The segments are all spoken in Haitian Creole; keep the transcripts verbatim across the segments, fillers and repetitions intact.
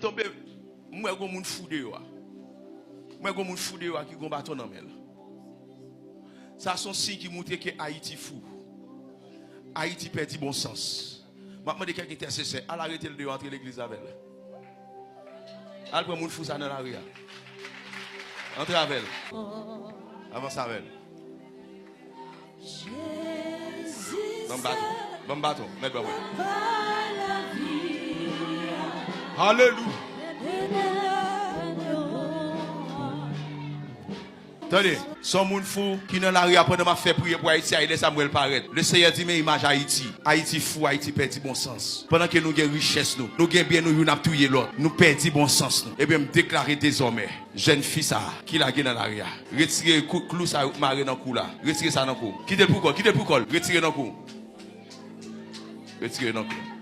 Tonbe, m wè gon moun fou deyò a. M wè gon moun fou deyò a ki gon baton nan men l. Sa se yon siy ki montre ke Ayiti fou. Ayiti pèdi bon sans. M ap mande kèk entèsesè, al arete l deyò, antre legliz avè l. Al pran moun fou sa nan lari a. Antre avè l. Avanse avè l. Ban m baton. Ban m baton. Mèt ban mwen. Alelouya. Tande, se yon moun fou ki nan lari a pandan m ap fè priyè pou Ayiti a, e lè sa m wè l parèt. Le Seyè di, men imaj Ayiti. Ayiti fou, Ayiti pèdi bon sans. Pandan ke nou gen richès nou, nou gen byen nou, youn ap touye lòt, nou pèdi bon sans nou. Ebyen, m deklare dezòmè, jèn fi sa a ki lage nan lari a, retire kou, klou sa yo k mare nan kou la. Retire sa nan kou. Kite l pou kò l, kite l pou kò l. Retire nan kou. Retire nan kou.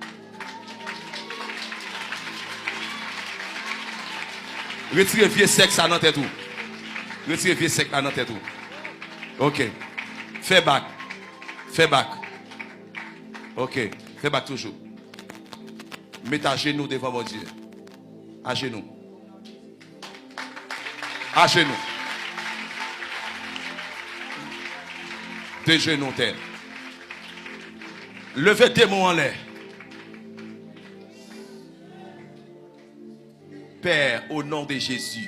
Retire vye sèk sa nan tèt ou. Retire vye sèk la nan tèt ou. Ok. Fè bak. Fè bak. Ok. Fè bak toujou. Met ajenou devan Bondye. Ajenou. Ajenou. De jenou tè. Leve de men w anlè. Pè, o non de Jezi,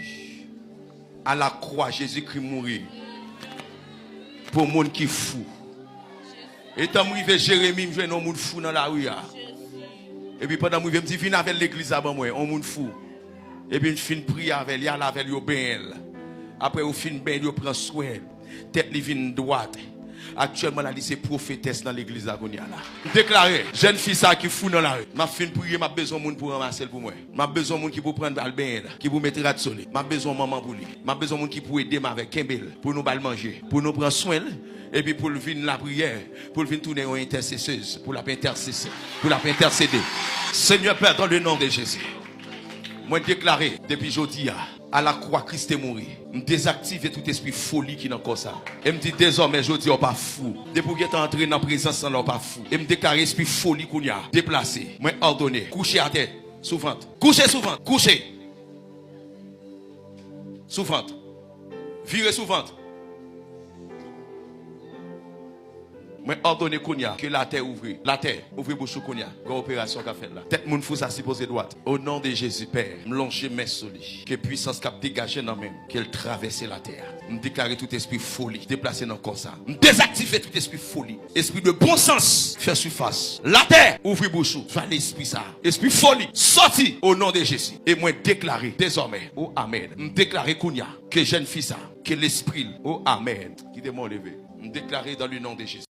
a la kwa, Jezikri mouri pou moun ki fou. Etan m rive Jeremi, m jwenn yon moun fou nan lari a. Epi pandan m rive, m di, vin avè l legliz la ban mwen, yon moun fou. Epi m fin priye avè l, y al avè l, yo benyen l. Apre yo fin benyen l, yo pran swen l. Tèt li vin dwat. Aktyèlman la, li se pwofetès nan legliz la kounye a la. M deklare, jèn fi sa ki fou nan lari, m ap fin priye, m ap bezwen moun pou ranmase l pou mwen. M ap bezwen moun ki pou pran l al benyen l, ki pou met rad sou li. M ap bezwen manman pou li. M ap bezwen moun ki pou ede m avè l, kenbe l, pou nou ba l manje, pou nou pran swen l, epi pou l vin lapriyè, pou l vin tounen yon entèsesez, pou l ap entèsese, pou l ap entèsede. Senyè Pè, dans le nom de Jésus, mwen deklare, depi jodi a, a la kwa Kris te mouri, m dezaktive tout espri foli ki nan kò sa. E m di, dezòmè, jodi a, w pa fou. Depi w gentan antre nan prezans lan la, w pa fou. E m deklare espri foli kounye a deplase. Mwen òdone, kouche atè, sou vant. Kouche sou vant, kouche. Sou vant. Vire sou vant. Mwen òdone kounye a ke latè ouvri. Latè, ouvri bouch ou kounye a. Gen operasyon k ap fèt la. Tèt moun fou sa sipoze dwat. O non de Jezi, Pè, m lonje men sou li. Ke pwisans k ap degaje nan men m, ke l travèse latè a. M deklare tout espri foli deplase nan kò sa. M dezaktive tout espri foli. Espri de bon sans, fè sifas. Latè, ouvri bouch ou. Vale espri sa. Espri foli, sòti o non de Jezi. E mwen deklare dezòmè, o amèn. M deklare kounye a ke jèn fi sa, ke lespri l, o amèn. Kite mwen leve. M deklare dans le nom de Jésus.